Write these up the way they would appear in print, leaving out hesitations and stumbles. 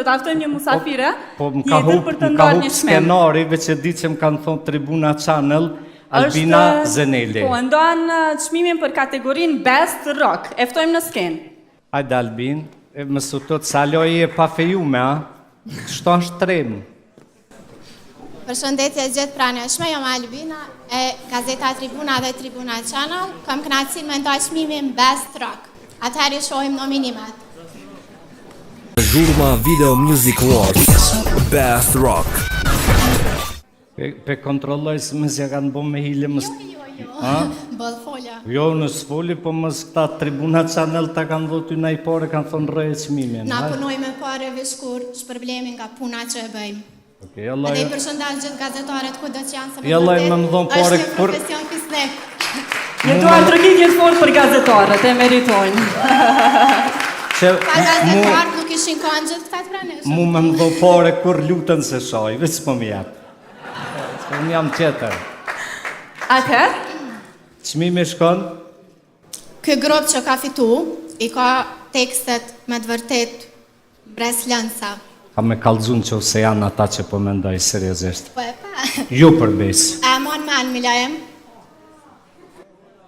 do ta ftojmë një musafire. Po, po më ka hup, për të më ka hup skenari, veç e di që më kanë thonë Tribuna Channel, Albina Zeneli. Po, ndan çmimin për kategorinë Best Rock. E ftojmë në skenë. Hajde Albin, e më sutot sa loj e pa fejume, a? Kështu është trem. Përshëndetje gjithë të pranishme, jam Albina e Gazeta Tribuna dhe Tribuna Channel. Kam kënaqësinë me nda çmimin Best Rock. Atëherë i shohim nominimet. Zhurma Video Music Awards Best Rock. Pe, pe kontrolloj se mos ja kanë bo me hile mos... Jo, jo, jo. A? Boll folja. Jo, unë s'foli, po mos këta Tribuna Channel ta kanë dhonë ty naj pare, kanë thonë rrëje çmimin. Na hajde. punojmë me pare veç kur shpërblehemi nga puna që e bëjmë. Okej, jalla, Edhe i jo. përshëndes gjithë gazetarët kudo që janë se me Jalla, vërtet më më dhonë pare është një kur- profesion fisnik. Një duartrokitje të fortë për gazetarët, e meritojnë. Që Pa mu, gazetarët nuk ishin kanë gjithë këta të pranishëm. mu me më dhonë pare kur luten se shaj, veç po më jep. Se unë jam tjetër. Atëherë, Çmimi shkon? Ky grup që ka fitu, i ka tekstet me të vërtet mbresëlënëse. Ka me kallxu në qoftë se janë ata që po mendoj seriozisht. Po e pa. Ju për besë. A e mon men, Milaim?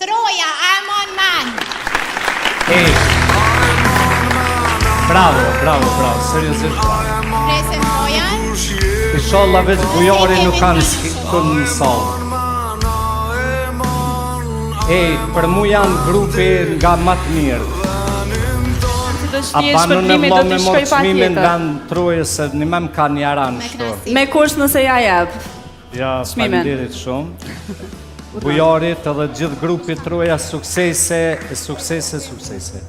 Troja, a e mon men? Ej. Bravo, bravo, bravo, seriozisht bravo. Presim Trojan. Inshallah veç bujari nuk kanë këtu në sallë. Ej, për mu janë grupi nga ma të mirë. që do A shpije panu në shpërblimi vlo do me t'i morë shkoj pa çmimin tjetër. vend Trojës se një mem kanë jaran Me kështu. kënaqësi. Me kusht nëse ja jep. Ja, Çmimin. faleminderit shumë. Bujarit edhe gjithë grupit Troja suksese, suksese, suksese.